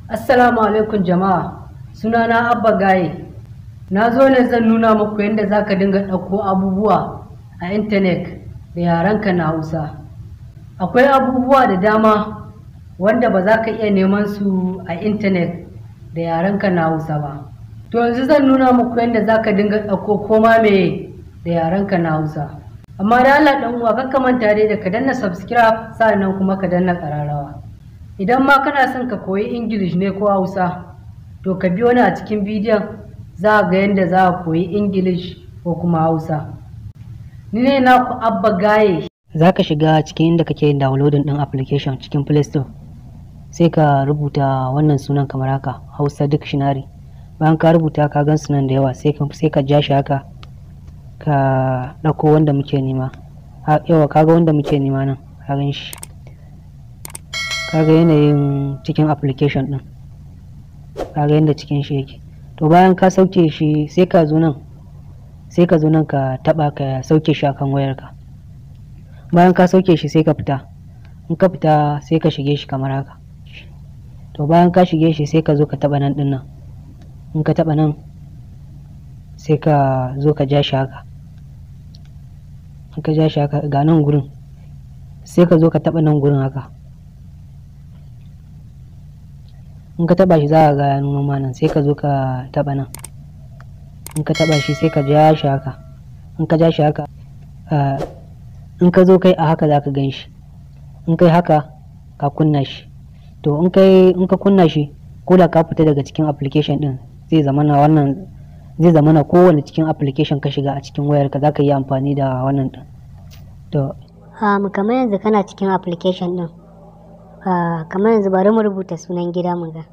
Assalamu alaikum jama'a, sunana Abba Gaye. Na zo ne zan nuna muku yadda za ka dinga ɗauko abubuwa a intanet da yarenka na Hausa. Akwai abubuwa da dama wanda ba za ka iya neman su a intanet da yarenka na Hausa ba. To yanzu zan nuna muku yadda za ka dinga ɗauko koma meye da yarenka na Hausa. Amma da Allah ɗan uwa kar ka manta dai da ka danna subscribe, sa'annan kuma ka danna ƙararrawa. Idan ma kana son ka koyi English ne ko Hausa, to ka biyo ni a cikin bidiyon, za ga yadda za ka koyi English ko kuma Hausa. Ni ne naku Abba Gaye. Za ka shiga cikin inda kake yin downloading ɗin application cikin Play Store, sai ka rubuta wannan sunan kamar haka, Hausa Dictionary. Bayan ka rubuta, ka gan sunan da yawa, sai ka ja shi haka, ka ɗauko wanda muke nema. Yawa, ka ga wanda muke nema nan, ka gan shi. Ka ga yanayin cikin application ɗin, ka ga yadda cikin shi yake. To bayan ka sauke shi, sai ka zo nan ka taɓa ka sauke shi akan wayarka. Bayan ka sauke shi, sai ka fita. In ka fita, sai ka shige shi kamar haka. To bayan ka shige shi, sai ka zo ka taɓa nan ɗin nan. In ka taɓa nan, sai ka zo ka ja shi haka. In ka ja shi haka, ga nan gurin, sai ka zo ka taɓa nan gurin haka. In ka taɓa shi, za ka ga ya nuno ma nan. Sai ka zo ka taɓa nan. In ka taɓa shi, sai ka ja shi haka. In ka ja shi haka, in ka zo kai a haka, za ka gan shi. In kai haka, ka kunna shi. To in ka kunna shi, ko da ka fita daga cikin application din, zai zama na wannan, zai zama na kowane cikin application ka shiga a cikin wayarka, za ka yi amfani da wannan din. To Kamar yanzu kana cikin application din, kamar yanzu bari mu rubuta sunan gida mu ga.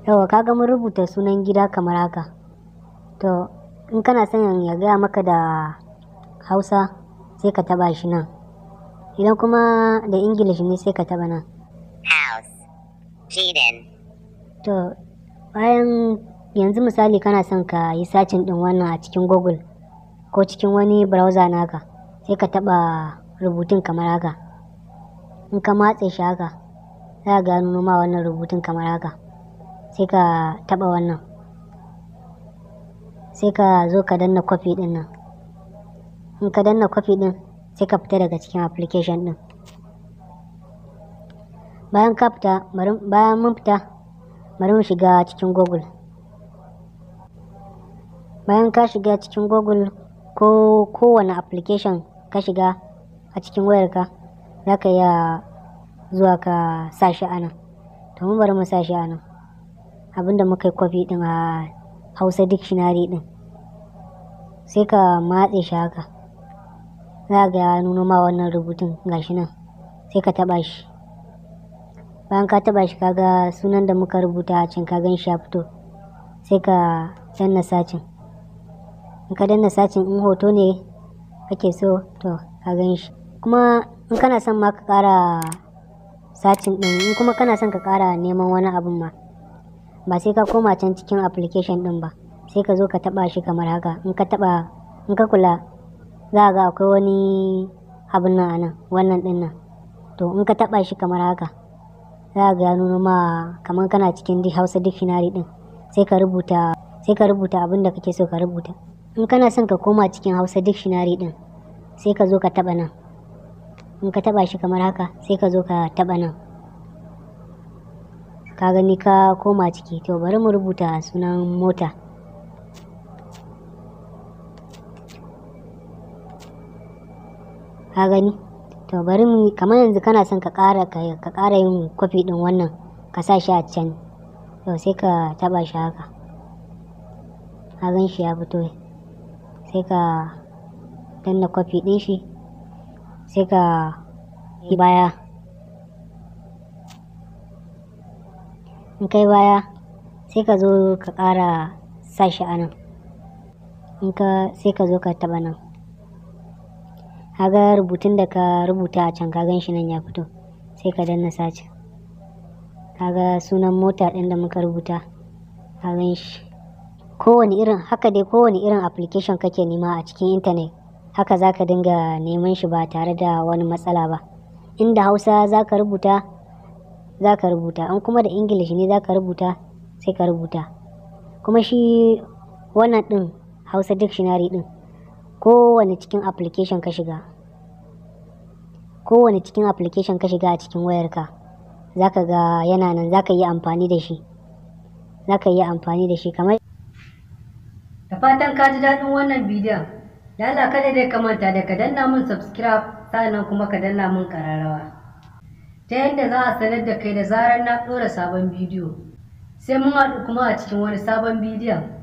Yawa, kaga mun rubuta sunan gida kamar haka. To in kana son ya gaya maka da Hausa, sai ka taba shi nan. Idan kuma da English ne, sai ka taba nan. House. Gidan. To bayan yanzu, misali kana son ka yi searching din wannan a cikin Google ko cikin wani browser naka, sai ka taba rubutun kamar haka. In ka matse shi haka, za ga nuno ma wannan rubutun kamar haka. Sai ka taba wannan, sai ka zo ka danna copy din nan. In ka danna copy din, sai ka fita daga cikin application din. Bayan ka fita, bayan mun fita, bari mu shiga cikin Google. Bayan ka shiga cikin Google ko kowane application ka shiga a cikin wayarka, za ka iya zuwa ka sa shi a nan. To mun bari mu sa shi a nan, abinda muka yi copy din a Hausa Dictionary din. Sai ka matse shi haka, za ga ya nuno ma wannan rubutun, gashi nan. Sai ka taba shi. Bayan ka taba shi, kaga sunan da muka rubuta a can, ka gan shi ya fito. Sai ka danna searching. In ka danna searching, in hoto ne kake so, to ka gan shi. Kuma in kana son ma ka kara searching din, in kuma kana son ka kara neman wani abun ma, ba sai ka koma can cikin application din ba. Sai ka zo ka taba shi kamar haka. In ka taba, in ka kula, za ga akwai wani abun nan anan, wannan din nan. To in ka taba shi kamar haka, za ga ya nuno ma kamar kana cikin Hausa Dictionary din. Sai ka rubuta abin da kake so ka rubuta. In kana son ka koma cikin Hausa Dictionary din, sai ka zo ka taba nan. In ka taba shi kamar haka, sai ka zo ka taba nan. Ka gani, ka koma ciki. To bari mu rubuta sunan mota. Ka gani? To bari mu, kamar yanzu kana son ka ƙara yin copy din wannan, ka sa shi a can. To sai ka taba shi haka, ka gan shi ya fito. Sai ka danna copy din shi, sai ka yi baya. In kai baya, sai ka zo ka ƙara sa shi a nan. In ka sai ka zo ka taba nan, kaga rubutun da ka rubuta a can, ka gan shi nan ya fito. Sai ka danna search. Kaga sunan mota ɗin da muka rubuta, ka gan shi. Kowane irin haka dai, kowane irin application kake nema a cikin intanet, haka za ka dinga neman shi ba tare da wani matsala ba. Inda Hausa za ka rubuta. za ka rubuta, in kuma da English ne za ka rubuta, sai ka rubuta. Kuma shi wannan ɗin Hausa Dictionary ɗin, kowane cikin application ka shiga, kowane cikin application ka shiga a cikin wayarka, za ka ga yana nan, za ka yi amfani da shi, za ka yi amfani da shi kamar. Da fatan ka ji daɗin wannan bidiyon. Lala, kada dai ka manta da ka danna mun subscribe, sannan kuma ka danna mun ƙararrawa, ta yadda za a sanar da kai da zarar na ɗora sabon bidiyo. Sai mun haɗu kuma a cikin wani sabon bidiyon.